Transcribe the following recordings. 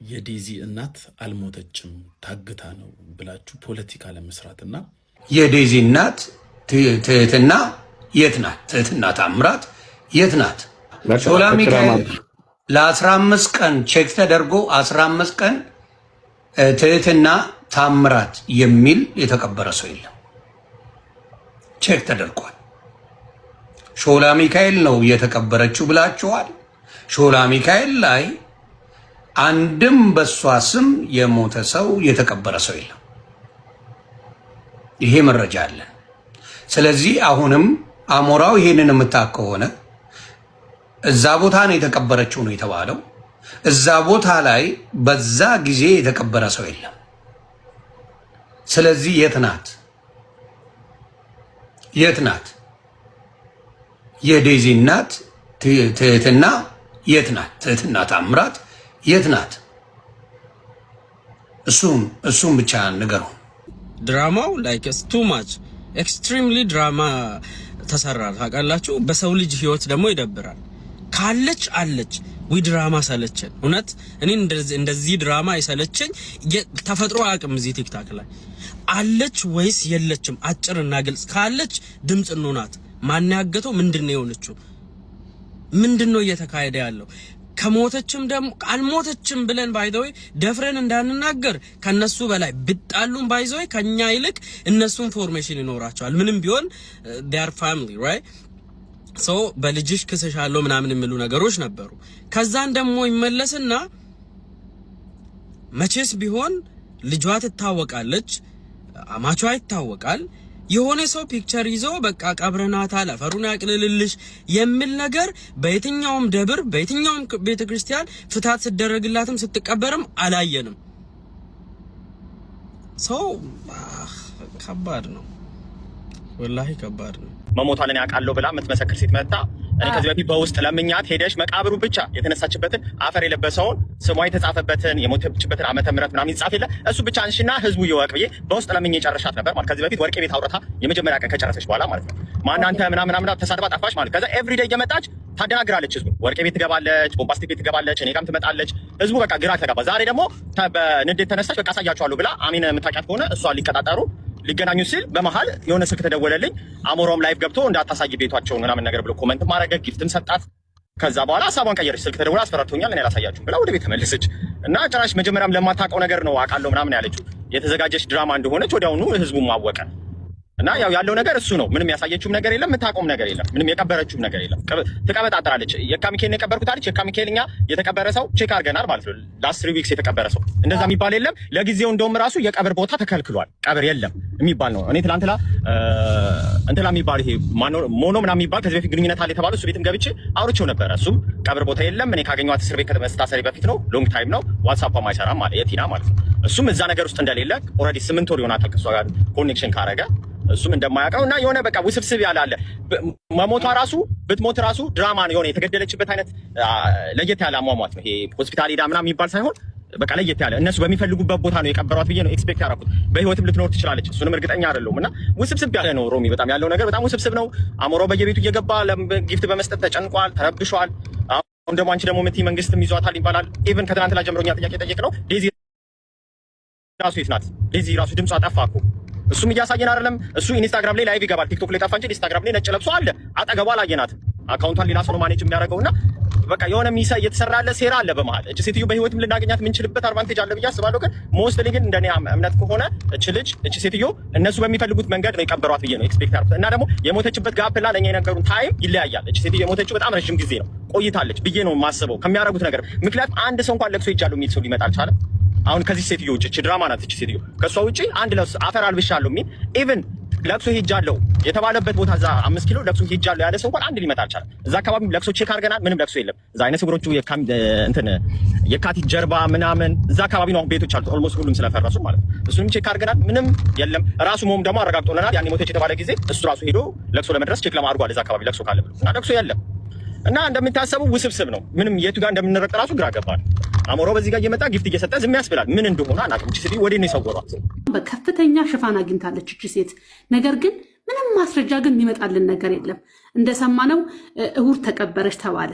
የዴዚ እናት አልሞተችም ታግታ ነው ብላችሁ ፖለቲካ ለመስራት እና የዴዚ እናት ትህትና የት ናት? ትህትና ታምራት የት ናት? ሾላ ሚካኤል ለ15 ቀን check ተደርጎ 15 ቀን ትህትና ታምራት የሚል የተቀበረ ሰው የለም። Check ተደርጓል። ሾላ ሚካኤል ነው የተቀበረችው ብላችኋል። ሾላ ሚካኤል ላይ አንድም በሷ ስም የሞተ ሰው የተቀበረ ሰው የለም። ይሄ መረጃ አለን። ስለዚህ አሁንም አሞራው ይሄንን የምታውቅ ከሆነ እዛ ቦታ ነው የተቀበረችው ነው የተባለው። እዛ ቦታ ላይ በዛ ጊዜ የተቀበረ ሰው የለም። ስለዚህ የት ናት? የት ናት? የዴዚ እናት ትህትና የት ናት? ትህትና ታምራት የት ናት? እሱም ብቻ ንገሩ። ድራማው like too much extremely ድራማ ተሰራ። ታውቃላችሁ፣ በሰው ልጅ ህይወት ደግሞ ይደብራል። ካለች አለች። ዊ ድራማ ሰለቸን። እውነት እኔ እንደዚህ ድራማ የሰለቸኝ ተፈጥሮ አያውቅም። እዚህ ቲክታክ ላይ አለች ወይስ የለችም? አጭርና ግልጽ። ካለች ድምፅ እንሆናት። ማን ያገተው? ምንድን ነው የሆነችው? ምንድን ነው እየተካሄደ ያለው? ከሞተችም ደግሞ አልሞተችም ብለን by the way ደፍረን እንዳንናገር ከነሱ በላይ ብጣሉም by the way ከኛ ይልቅ እነሱ information ይኖራቸዋል። ምንም ቢሆን they're family, right? So በልጅሽ ክስሻለሁ ምናምን የሚሉ ነገሮች ነበሩ። ከዛን ደግሞ ይመለስና መቼስ ቢሆን ልጇ ትታወቃለች፣ አማቿ ይታወቃል። የሆነ ሰው picture ይዞ በቃ ቀብረናታል፣ አፈሩን ያቅልልልሽ የሚል ነገር በየትኛውም ደብር በየትኛውም ቤተ ክርስቲያን ፍታት ሲደረግላትም ስትቀበርም አላየንም። So ከባድ ነው፣ ወላሂ ከባድ ነው። መሞቷን እኔ አውቃለሁ ብላ የምትመሰክር ሴት መጣ። እኔ ከዚህ በፊት በውስጥ ለምኛት ሄደሽ መቃብሩ ብቻ የተነሳችበትን አፈር የለበሰውን ስሟ የተጻፈበትን የሞተችበትን ዓመተ ምህረት ምናምን ይጻፍ የለ እሱ ብቻ አንሺና ህዝቡ ይወቅ ብዬ በውስጥ ለምኜ ጨረሻት ነበር ማለት። ከዚህ በፊት ወርቄ ቤት አውርታ የመጀመሪያ ቀን ከጨረሰች በኋላ ማለት ነው። ማን አንተ ምናምን ምናምን ተሳድባ ጠፋች ማለት። ከዛ everyday እየመጣች ታደናግራለች ህዝቡ። ወርቄ ቤት ትገባለች፣ ቦምባስቲክ ቤት ትገባለች፣ እኔ ጋርም ትመጣለች። ህዝቡ በቃ ግራ ተጋባ። ዛሬ ደግሞ በንዴት ተነሳች። በቃ አሳያችኋለሁ ብላ አሚን የምታውቂያት ከሆነ እሷ ሊቀጣጠሩ ሊገናኙ ሲል በመሀል የሆነ ስልክ ተደወለልኝ። አሞራውም live ገብቶ እንዳታሳይ ቤቷቸውን ምናምን ነገር ብሎ comment ማድረገ gift ም ሰጣት። ከዛ በኋላ ሀሳቧን ቀየረች። ስልክ ተደውላ አስፈራርቶኛል፣ እኔ አላሳያችሁም ብላ ወደ ቤት ተመለሰች። እና ጭራሽ መጀመሪያም ለማታውቀው ነገር ነው አውቃለሁ ምናምን ያለችው የተዘጋጀች ድራማ እንደሆነች ወዲያውኑ ህዝቡም አወቀ። እና ያው ያለው ነገር እሱ ነው። ምንም ያሳየችውም ነገር የለም፣ የምታውቀውም ነገር የለም፣ ምንም የቀበረችውም ነገር የለም። ትቀበጣጥራለች። የካ ሚካኤል ነው የቀበርኩት አለች። የካ ሚካኤል እኛ የተቀበረ ሰው check አድርገናል ማለት ነው። Last 3 weeks የተቀበረ ሰው እንደዛ የሚባል የለም። ለጊዜው እንደውም ራሱ የቀብር ቦታ ተከልክሏል። ቀብር የለም የሚባል ነው። እኔ ትላንትና እንትና የሚባል ይሄ ሞኖ ምናምን የሚባል ከዚህ በፊት ግንኙነት አለ የተባለው እሱ ቤትም ገብቼ አውርቼው ነበረ። እሱም ቀብር ቦታ የለም፣ እኔ ካገኘኋት እስር ቤት ከመስታሰሪ በፊት ነው፣ long time ነው፣ ዋትሳፕ አይሰራም ማለት የቲና ማለት ነው። እሱም እዛ ነገር ውስጥ እንደሌለ already 8 ወር ይሆናታል ከእሷ ጋር connection ካረገ እሱም እንደማያውቀው እና የሆነ በቃ ውስብስብ ያለ አለ። መሞቷ ራሱ ብትሞት ራሱ ድራማ ነው። የሆነ የተገደለችበት አይነት ለየት ያለ አሟሟት ነው። ይሄ ሆስፒታል ሄዳ ምናምን የሚባል ሳይሆን በቃ ለየት ያለ እነሱ በሚፈልጉበት ቦታ ነው የቀበሯት ብዬ ነው expect ያደረኩት። በህይወትም ልትኖር ትችላለች፣ እሱንም እርግጠኛ አይደለሁም። እና ውስብስብ ያለ ነው ሮሚ፣ በጣም ያለው ነገር በጣም ውስብስብ ነው። አሞራው በየቤቱ እየገባ gift በመስጠት ተጨንቋል፣ ተረብሿል። አሁን ደግሞ አንቺ ደግሞ የምትይ መንግስትም ይዟታል ይባላል። Even ከትናንትና ጀምሮ እኛ ጥያቄ ጠየቅነው ዴዚ ራሱ የት ናት? ዴዚ ራሱ ድምጿ ጠፋ እኮ። እሱም እያሳየን አይደለም። እሱ ኢንስታግራም ላይ live ይገባል። ቲክቶክ ላይ ጠፋ እንጂ ኢንስታግራም ላይ ነጭ ለብሶ አለ። አጠገቧ አላየናትም። Account ቷን ሌላ ሰው ነው manage የሚያደርገውና በቃ የሆነ ሚሳ እየተሰራ ያለ ሴራ አለ በመሀል። እች ሴትዮ በህይወትም ልናገኛት የምንችልበት advantage አለ ብዬ አስባለሁ። ግን mostly ግን እንደኔ እምነት ከሆነ እች ልጅ እች ሴትዮ እነሱ በሚፈልጉት መንገድ ነው የቀበሯት ብዬ ነው expect ያደረኩት። እና ደግሞ የሞተችበት gap እና ለእኛ የነገሩን time ይለያያል። እች ሴትዮ የሞተችው በጣም ረዥም ጊዜ ነው ቆይታለች ብዬ ነው የማስበው ከሚያደርጉት ነገር። ምክንያቱም አንድ ሰው እንኳን ለቅሶ ሄጃለሁ የሚል ሰው ሊመጣ አልቻለም። አሁን ከዚህ ሴትዮ ውጭ፣ እች ድራማ ናት። እች ሴትዮ ከእሷ ውጭ አንድ ለቅሶ አፈር አልብሻለሁ የሚል even ለቅሶ ሄጃለሁ የተባለበት ቦታ እዛ 5 ኪሎ ለቅሶ ሄጃለሁ ያለ ሰው እንኳን አንድ ሊመጣ አልቻለም። እዛ አካባቢ ለቅሶ check አድርገናል። ምንም ለቅሶ የለም። እዛ አይነ ስውሮቹ እንትን የካቲት ጀርባ ምናምን እዛ አካባቢ ነው አሁን ቤቶች አሉት almost ሁሉም ስለፈረሱ ማለት ነው። እሱንም check አድርገናል። ምንም የለም። ራሱ ሞም ደግሞ አረጋግጦልናል። ያን ሞተች የተባለ ጊዜ እሱ ራሱ ሄዶ ለቅሶ ለመድረስ check ለማድረጓል እዛ አካባቢ ለቅሶ ካለ ብሎ እና ለቅሶ የለም። እና እንደሚታሰቡ ውስብስብ ነው። ምንም የቱ ጋር እንደምንረቅ ራሱ ግራ ገባል። አሞራው በዚህ ጋር እየመጣ gift እየሰጠ ዝም ያስብላል። ምን እንደሆነ አናውቅም። እቺ ሴትዮ ወዴት ነው የሰወሯት? በከፍተኛ ሽፋን አግኝታለች እቺ ሴት። ነገር ግን ምንም ማስረጃ ግን የሚመጣልን ነገር የለም። እንደሰማነው እሁድ ተቀበረች ተባለ።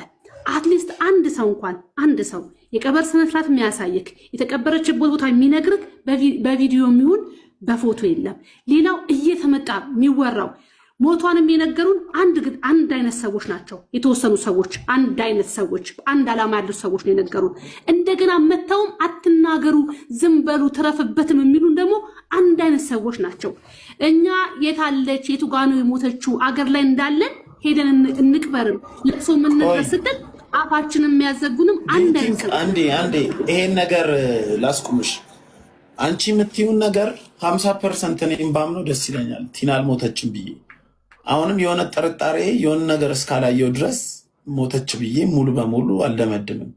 At least አንድ ሰው እንኳን አንድ ሰው የቀበር ስነስርዓት የሚያሳይክ፣ የተቀበረችበት ቦታ የሚነግርክ በቪዲዮ የሚሆን በፎቶ የለም። ሌላው እየተመጣ የሚወራው ሞቷንም የነገሩን አንድ ግን አንድ አይነት ሰዎች ናቸው። የተወሰኑ ሰዎች፣ አንድ አይነት ሰዎች፣ አንድ ዓላማ ያለው ሰዎች ነው የነገሩን። እንደገና መተውም አትናገሩ፣ ዝም በሉ፣ ትረፍበትም የሚሉን ደግሞ አንድ አይነት ሰዎች ናቸው። እኛ የታለች፣ የቱ ጋ ነው የሞተችው፣ አገር ላይ እንዳለን ሄደን እንቅበርም ለቅሶ የምንድረስ ስትል አፋችንን የሚያዘጉንም አንድ አይነት ሰዎች። አንዴ አንዴ ይሄን ነገር ላስቁምሽ። አንቺ የምትይውን ነገር 50% እኔም ባምነው ደስ ይለኛል። ቲና አልሞተችም ብዬ አሁንም የሆነ ጥርጣሬ፣ የሆነ ነገር እስካላየው ድረስ ሞተች ብዬ ሙሉ በሙሉ አልደመድምም።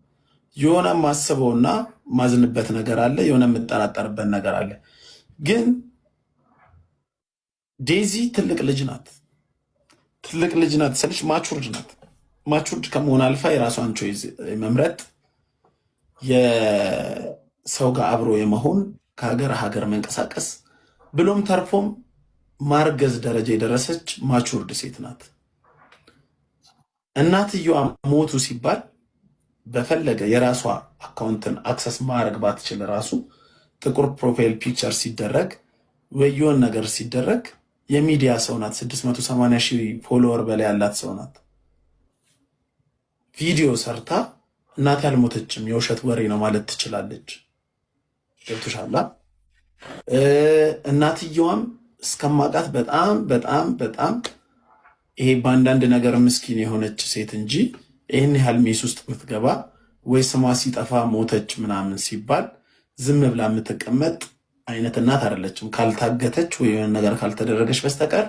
የሆነ ማስበውና ማዝንበት ነገር አለ፣ የሆነ የምጠራጠርበት ነገር አለ። ግን ዴዚ ትልቅ ልጅ ናት። ትልቅ ልጅ ናት ስልሽ matured ናት። Matured ከመሆን አልፋ የራሷን choice መምረጥ፣ የሰው ጋር አብሮ የመሆን፣ ከሀገር ሀገር መንቀሳቀስ ብሎም ተርፎም ማርገዝ ደረጃ የደረሰች matured ሴት ናት። እናትየዋ ሞቱ ሲባል በፈለገ የራሷ account ን access ማድረግ ባትችል ራሱ ጥቁር profile picture ሲደረግ ወይ የሆነ ነገር ሲደረግ የሚዲያ ሰው ናት። 680 ሺህ follower በላይ ያላት ሰው ናት። ቪዲዮ ሰርታ እናቴ አልሞተችም፣ የውሸት ወሬ ነው ማለት ትችላለች። ገብቶሻል? እናትየዋም እስከማውቃት በጣም በጣም በጣም ይሄ በአንዳንድ ነገር ምስኪን የሆነች ሴት እንጂ ይህን ያህል mess ውስጥ የምትገባ ወይ ስሟ ሲጠፋ ሞተች ምናምን ሲባል ዝም ብላ የምትቀመጥ አይነት እናት አይደለችም። ካልታገተች ወይ የሆነ ነገር ካልተደረገች በስተቀር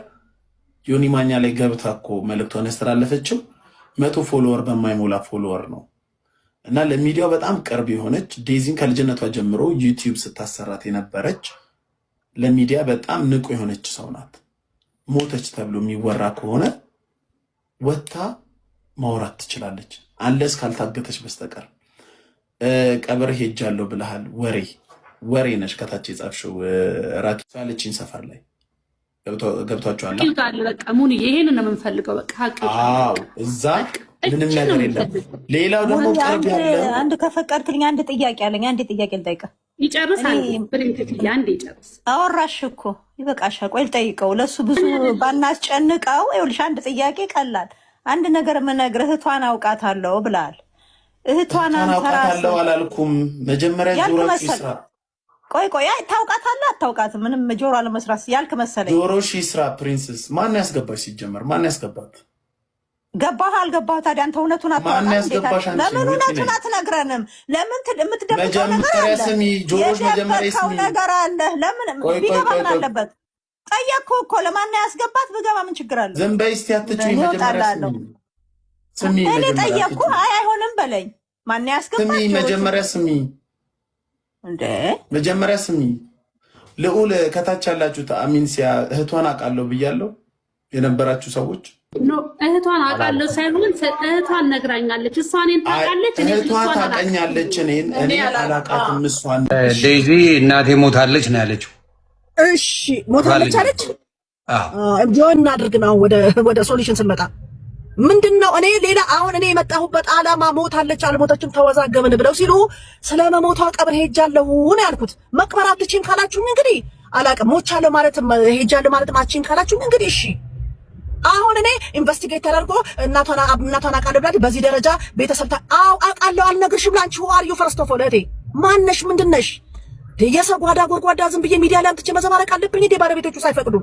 ዮኒ ማኛ ላይ ገብታ እኮ መልእክቷን ያስተላለፈችው 100 follower በማይሞላ follower ነው። እና ለሚዲያው በጣም ቅርብ የሆነች፣ ዴዚን ከልጅነቷ ጀምሮ YouTube ስታሰራት የነበረች፣ ለሚዲያ በጣም ንቁ የሆነች ሰው ናት። ሞተች ተብሎ የሚወራ ከሆነ ወጥታ ማውራት ትችላለች፣ unless ካልታገተች በስተቀር። ቀብር ሄጃለሁ ብለሃል። ወሬ ወሬ ነሽ። ከታች የጻፍሽው ራኪ ያለችኝ ሰፈር ላይ ገብቷቸዋል። በቃ ሙን ይሄንን ነው የምንፈልገው። በቃ ሀቅ አዎ፣ እዛ ምንም ነገር የለም። ሌላው ደግሞ ቅርብ ያለው አንድ ከፈቀድክልኝ አንድ ጥያቄ አለኝ። አንድ ጥያቄ ልጠይቅህ። ይጨርሳል። አንዴ ይጨርስ። አወራሽ እኮ ይበቃሻል። ቆይ ልጠይቀው። ለእሱ ብዙ ባናስጨንቀው። ይኸውልሽ አንድ ጥያቄ ቀላል፣ አንድ ነገር የምነግርህ እህቷን አውቃታለሁ ብለሃል። እህቷን አውቃታለሁ አላልኩም። መጀመሪያ ጆሮሽ ይስራ። ቆይ ቆይ፣ ታውቃታለህ አታውቃትም? ምንም ጆሮ አለመስራት ያልክ መሰለኝ። ጆሮሽ ይስራ princess። ማን ያስገባሽ? ሲጀመር ማን ያስገባት? ገባህ አልገባህ? ታዲያ አንተ እውነቱን ማን ያስገባሽ? አንቺ ለምን እውነቱን አትነግረንም? ለምን የምትደብቀው ነገር አለ? ስሚ፣ ጆሮሽ መጀመሪያ የደበቅከው ስሚ። ነገር አለ። ለምን ቢገባ ምን አለበት? ጠየቅኩህ እኮ፣ ለማን ያስገባት? ብገባ ምን ችግር አለ? ዝም በይ እስኪ፣ አትጩኝ። እኔ መጀመሪያ እወጣልሃለሁ። ስሚ፣ ስሚ። እኔ መጀመሪያ ጠየቅኩህ። አይ አይሆንም በለኝ። ማን ያስገባት? ስሚ፣ መጀመሪያ ስሚ፣ እንዴ መጀመሪያ ስሚ። ልዑል፣ ከታች ያላችሁት አሚንሲያ፣ እህቷን አውቃለሁ ብያለሁ የነበራችሁ ሰዎች። No፣ እህቷን አውቃለሁ ሳይሆን እህቷን ነግራኛለች። እሷ እኔን ታውቃለች። እኔ እህቷ እሷን አላውቅም። ታውቀኛለች። እኔን እኔ አላውቃትም እሷን። ዴይዚ እናቴ ሞታለች ነው ያለችው። እሺ ሞታለች አለች። ጆን እናድርግ ነው። ወደ solution ስንመጣ ምንድን ነው፣ እኔ ሌላ አሁን እኔ የመጣሁበት ዓላማ ሞታለች አልሞተችም ተወዛገብን ብለው ሲሉ ስለ መሞቷ ቀብር ሄጃለሁ ነው ያልኩት። መቅበር አትችይም ካላችሁኝ እንግዲህ አላቅም። ሞቻለሁ ማለትም ሄጃለሁ ማለትም አትችይም ካላችሁኝ እንግዲህ እሺ። አሁን እኔ investigate ተደርጎ እናቷን እናቷን አውቃለሁ ብላ በዚህ ደረጃ ቤተሰብ አው አውቃለሁ አልነግርሽም። ላንቺ who are you first of all? እህቴ ማነሽ? ምንድነሽ? የሰው ጓዳ ጎድጓዳ ዝም ብዬ ሚዲያ ላይ አምጥቼ መዘባረቅ አለብኝ እንዴ? ባለቤቶቹ ሳይፈቅዱ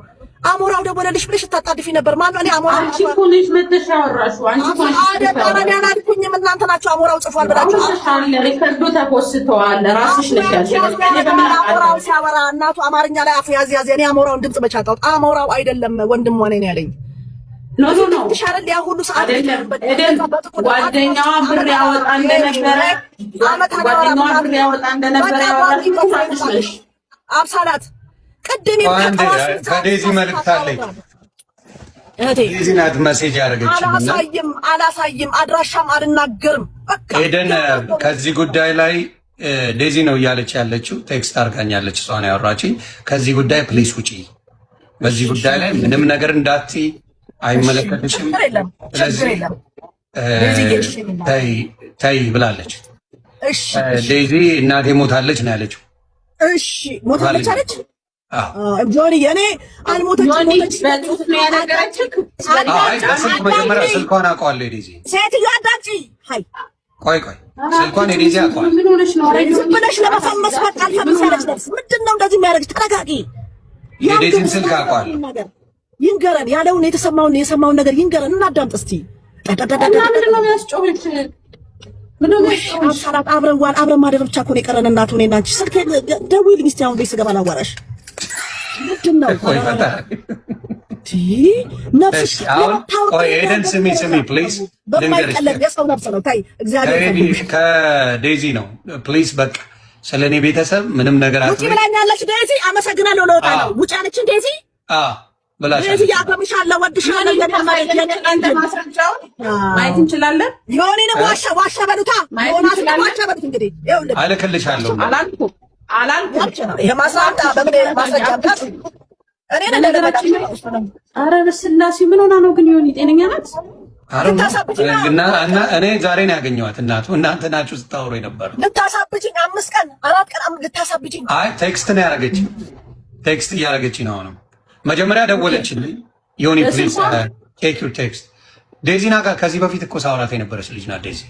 አሞራው ደወለልሽ ብለሽ ስታጣድፊ ነበር። ማነው? እኔ አሞራው አንቺ እኮ ነሽ መተሽ ያወራሽው። አንቺ እኮ ነሽ። አይደል? ኧረ እኔ አላልኩኝም። እናንተ ናችሁ አሞራው ጽፏል ብላችሁ። አውርተሻል። Record ኡ ተፖስተዋል። ራስሽ ነሽ ያልሽው። እኔ በምን አሞራው አውቃለሁ? ሲያወራ እናቱ አማርኛ ላይ አፍ ያዝ ያዝ። እኔ አሞራውን ድምጽ መቻጣሁት። አሞራው አይደለም ወንድሟ ነኝ ያለኝ። No, no, no. ትሻለ ያ ሁሉ ሰዓት አይደለም ኤደን፣ ጓደኛዋ ብር ያወጣ እንደነበረ፣ ጓደኛዋ ብር ያወጣ እንደነበረ ያወራሽው ራስሽ ነሽ። አብሳላት ቅድም አንድ ከዴዚ መልእክት አለኝ። እህቴ ዴዚ ናት message ያደረገችኝ እና አላሳይም አላሳይም፣ አድራሻም አልናገርም። በቃ ኤደን ከዚህ ጉዳይ ላይ ዴዚ ነው እያለች ያለችው። Text አድርጋኛለች። እሷ ነው ያወራችኝ። ከዚህ ጉዳይ please ውጪ፣ በዚህ ጉዳይ ላይ ምንም ነገር እንዳትይ፣ አይመለከትሽም። ችግር የለም፣ ችግር ስለዚህ የለም። ዴዚዬ እሺ፣ ተይ ተይ ብላለች። እሺ። ዴዚ እናቴ ሞታለች ነው ያለችው። እሺ፣ ሞታለች አለች። ጆኒ፣ እኔ አልሞተችም። ሞተች በጽሁፍ ነው ያነገረችህ? አይ፣ በስልክ መጀመሪያ ስልኳን አውቀዋለሁ። ዴዚ ሴትዮ አዳምጪ። ሀይ። ቆይ ቆይ፣ ስልኳን የዴዚ አውቀዋለሁ። ምን ሆነሽ ነው? ዝም ብለሽ ለመፈመስ በቃ አልፈምስ ያለች ነፍስ ምንድን ነው እንደዚህ የሚያደርግሽ? ተረጋጊ። የዴዚን ስልክ አውቀዋለሁ። ይንገረን፣ ያለውን የተሰማውን የሰማውን ነገር ይንገረን፣ እናዳምጥ እስቲ። እና ምንድን ነው የሚያስጮህሽ? ምንድን ነው የሚያስጮህሽ? አብረን ዋል አብረን ማደር ብቻ እኮ ነው የቀረን። እናቱ እኔና አንቺ ስልክ ደውዪልኝ እስቲ፣ አሁን ቤት ስገባ ላዋራሽ። ምንድን ነው ቆይ ፈታ ነፍስሽ? ቆይ ኤደን፣ ስሚ ስሚ please። በማይቀለብ የሰው ነፍስ ነው። ታይ እግዚአብሔር። ከዴዚ ነው please። በቃ ስለ እኔ ቤተሰብ ምንም ነገር ውጪ ብላኛለች ዴዚ። አመሰግናለሁ። ለወጣ ነው። ውጪ አለችን ዴዚ። ብላሻለች። ዴዚ፣ አከብርሻለሁ፣ እወድሻለሁ። ማስረጃውን ማየት እንችላለን። ዮኒንም ዋሻ ዋሻ በሉታ፣ ዮናስንም ዋሻ በሉት። እንግዲህ ይኸውልህ አልክልሻለሁ። አላልኩም አላልኩም። ይሄ ማስረጃ በምን ማስረጃ አምጣ። እኔ ኧረ በስላሴ፣ ምን ሆና ነው ግን? ዮኒ ጤነኛ ናት? እና እኔ ዛሬ ነው ያገኘኋት። እናቱ እናንተ ናችሁ ስታወሩ የነበረው። ልታሳብጅኝ 5 ቀን 4 ቀን ልታሳብጅኝ። አይ፣ text ነው ያደረገች። Text እያደረገች ነው። አሁንም መጀመሪያ ደወለችልኝ። ዮኒ please check your text። ዴዚ ናት። ከዚህ በፊት እኮ ሳውራት የነበረች ልጅ ናት ዴዚ።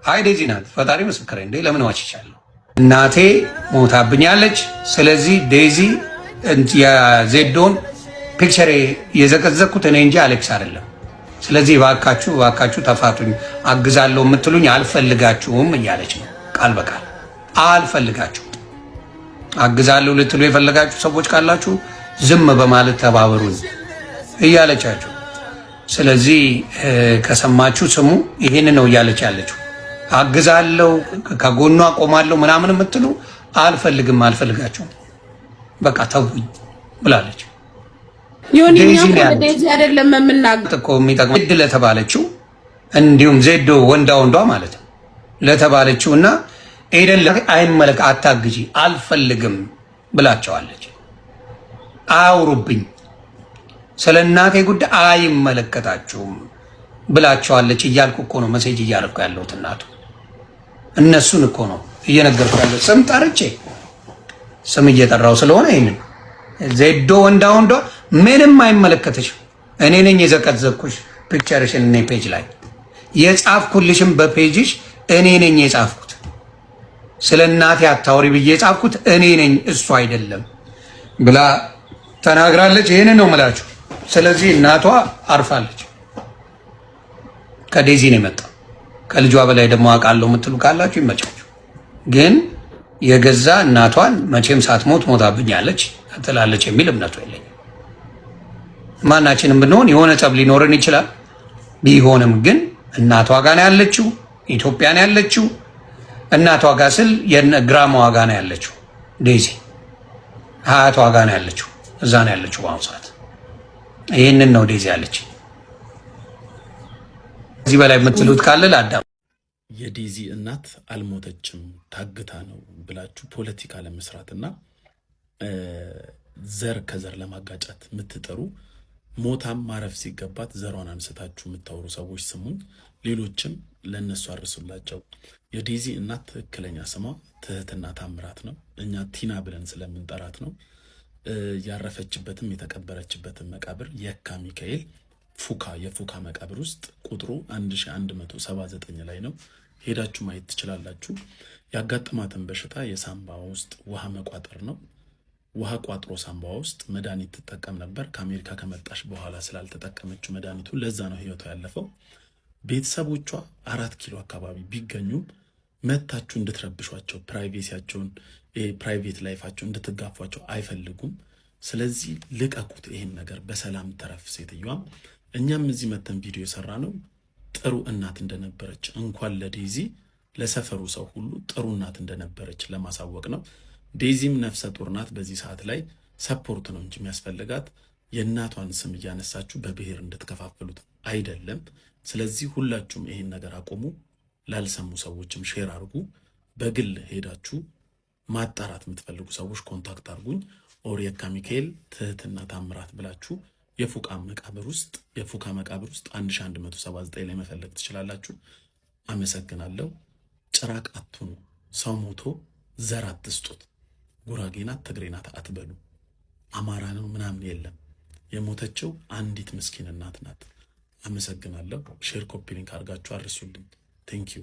አይ፣ ዴዚ ናት። ፈጣሪ ምስክሬ። እንዴ፣ ለምን ዋሽቻለሁ? እናቴ ሞታብኛለች። ስለዚህ ዴዚ፣ የዜዶን picture የዘቀዘቅኩት እኔ እንጂ አሌክስ አይደለም። ስለዚህ እባካችሁ እባካችሁ ተፋቱኝ፣ አግዛለሁ የምትሉኝ አልፈልጋችሁም እያለች ነው ቃል በቃል። አልፈልጋችሁም፣ አግዛለሁ ልትሉ የፈለጋችሁ ሰዎች ካላችሁ ዝም በማለት ተባበሩኝ እያለቻችሁ። ስለዚህ ከሰማችሁ ስሙ። ይህን ነው እያለች ያለችው። አግዛለሁ፣ ከጎኗ ቆማለሁ ምናምን የምትሉ አልፈልግም፣ አልፈልጋችሁም፣ በቃ ተውኝ ብላለች። ዴዚ አይደለም የምናገር እኮ የሚጠቅመው ዜድ ለተባለችው እንዲሁም ዜዶ ወንዳ ወንዷ ማለት ነው ለተባለችው እና ኤደን አይመለክ አታግዢ አልፈልግም ብላቸዋለች። አያውሩብኝ፣ ስለ እናቴ ጉዳይ አይመለከታችሁም ብላቸዋለች እያልኩ እኮ ነው message እያደረኩ ያለሁት። እናቱ እነሱን እኮ ነው እየነገርኩ ያለሁት፣ ስም ጠርቼ ስም እየጠራው ስለሆነ ይህንን ዜዶ ወንዳ ወንዷ ምንም አይመለከተሽም። እኔ ነኝ የዘቀዘቅኩሽ picture ሽን እኔ page ላይ የጻፍኩልሽም በ page ሽ እኔ ነኝ የጻፍኩት። ስለ እናቴ አታውሪ ብዬ የጻፍኩት እኔ ነኝ፣ እሱ አይደለም ብላ ተናግራለች። ይህንን ነው የምላችሁ። ስለዚህ እናቷ አርፋለች። ከዴዚ ነው የመጣው። ከልጇ በላይ ደግሞ አውቃለሁ የምትሉ ካላችሁ ይመቻችሁ። ግን የገዛ እናቷን መቼም ሳትሞት ሞታብኛለች ትላለች የሚል እምነቱ የለኝም። ማናችንም ብንሆን የሆነ ጸብ ሊኖረን ይችላል። ቢሆንም ግን እናቷ ጋ ነው ያለችው፣ ኢትዮጵያ ነው ያለችው። እናቷ ጋ ስል grandma ዋ ጋ ነው ያለችው፣ ዴዚ አያቷ ጋ ነው ያለችው፣ እዛ ነው ያለችው በአሁኑ ሰዓት። ይህንን ነው ዴዚ ያለች። ከዚህ በላይ የምትሉት ካለ ለአዳም። የዴዚ እናት አልሞተችም፣ ታግታ ነው ብላችሁ ፖለቲካ ለመስራትና ዘር ከዘር ለማጋጨት የምትጥሩ፣ ሞታም ማረፍ ሲገባት ዘሯን አንስታችሁ የምታወሩ ሰዎች ስሙኝ። ሌሎችም ለእነሱ አድርሱላቸው። የዴዚ እናት ትክክለኛ ስሟ ትህትና ታምራት ነው። እኛ ቲና ብለን ስለምንጠራት ነው። ያረፈችበትም የተቀበረችበትን መቃብር የካ ሚካኤል ፉካ የፉካ መቃብር ውስጥ ቁጥሩ 1179 ላይ ነው። ሄዳችሁ ማየት ትችላላችሁ። ያጋጠማትን በሽታ የሳምባ ውስጥ ውሃ መቋጠር ነው። ውሃ ቋጥሮ ሳምባዋ ውስጥ መድኃኒት ትጠቀም ነበር። ከአሜሪካ ከመጣሽ በኋላ ስላልተጠቀመችው መድኃኒቱ ለዛ ነው ህይወቷ ያለፈው። ቤተሰቦቿ 4 ኪሎ አካባቢ ቢገኙም መታችሁ እንድትረብሿቸው፣ privacy ያቸውን፣ private life ኣቸውን እንድትጋፏቸው አይፈልጉም። ስለዚህ ልቀቁት ይሄን ነገር፣ በሰላም ትረፍ ሴትዮዋም። እኛም እዚህ መተን ቪዲዮ የሰራነው ጥሩ እናት እንደነበረች፣ እንኳን ለዴዚ ለሰፈሩ ሰው ሁሉ ጥሩ እናት እንደነበረች ለማሳወቅ ነው። ዴዚም ነፍሰ ጡር ናት። በዚህ ሰዓት ላይ support ነው እንጂ የሚያስፈልጋት የእናቷን ስም እያነሳችሁ በብሔር እንድትከፋፍሉት አይደለም። ስለዚህ ሁላችሁም ይሄን ነገር አቁሙ። ላልሰሙ ሰዎችም share አድርጉ። በግል ሄዳችሁ ማጣራት የምትፈልጉ ሰዎች contact አድርጉኝ። Or የካ ሚካኤል ትህትና ታምራት ብላችሁ የፉካ መቃብር ውስጥ 1179 ላይ መፈለግ ትችላላችሁ። አመሰግናለሁ። ጭራቅ አትሁኑ። ሰው ሞቶ ዘር አትስጡት። ጉራጌ ናት ትግሬ ናት አትበሉ። አማራ ነው ምናምን የለም። የሞተችው አንዲት ምስኪን እናት ናት። አመሰግናለሁ። Share, copy link አድርጋችሁ አድርሱልኝ። Thank you.